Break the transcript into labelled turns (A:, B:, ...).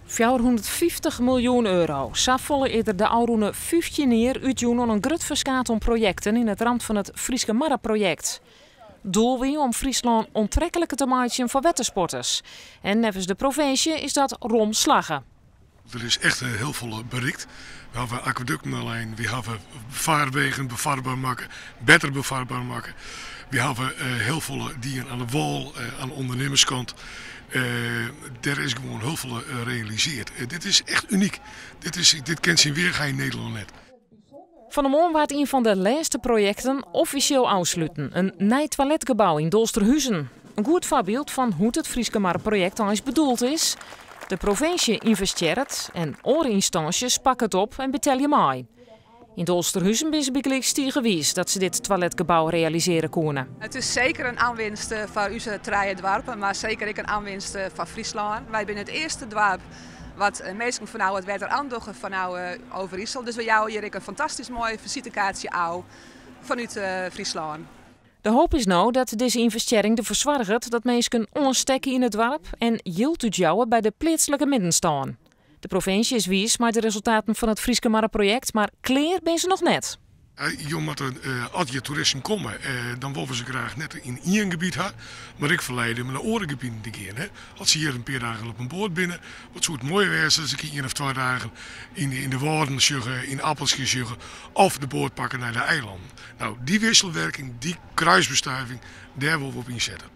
A: 450 miljoen euro. Safolle is der de ôfrûne 15 jier útjûn oan in grut ferskaat oan projekten yn it ramt fan it Fryske Marreprojekt. Doel wie om Fryslân oantrekliker te meitsjen foar wettersporters. En neffens de provinsje is dat rom slagge.
B: Der is echt hiel folle berikt. We hawwe akwadukten oanlein, we hawwe farwegen befarber makke, better befarber makke. We hawwe hiel folle dien oan de wâl, oan de ûndernimmerskant. Der is gewoan hiel folle realisearre. Dit is echt unyk. Dit ken syn wearga yn Nederlân net.
A: Fan 'e moarn waard ien fan de lêste projekten offisjeel ôfsletten. In nij toiletgebou yn Dolsterhuzen. In goed foarbyld fan hoe't it Fryske Marreprojekt eins bedoeld is. De provinsje ynvestearret en oare ynstânsjes pakke it op en betelje mei. Yn Dolsterhuzen binne se bygelyks tige wiis dat se dit toiletgebou realisearje koene.
C: It is seker in oanwinst foar ús trije doarpen, mar seker ek in oanwinst foar Fryslân. Wy binne it earste doarp wat minsken fanôf it wetter oandogge fanôf Overijssel. Dus we jouwe hjir ek in fantastysk moai fisitekaartsje ôf fanút Fryslân.
A: De hoop is no dat dizze ynvestearring derfoar soarget dat minsken oanstekke yn it doarp en jild útjouwe by de pleatslike middenstân. De provinsje is wiis mei de resultaten fan it Fryske Marreprojekt, mar klear binne se noch net.
B: Jo moatte, as hjir toeristen komme, dan wolle se graach net yn ien gebiet ha, mar ek ferleide om nei oare gebieten te gean. As se hjir in pear dagen op in boat binne, wat soe it moai wêze as ik ien of twa dagen yn de Wâlden sjogge, yn Appelskea sjogge of de boat pakke nei de eilannen. No, dy wisselwerking, dy kruisbestuiving, dêr wolle we op ynsette.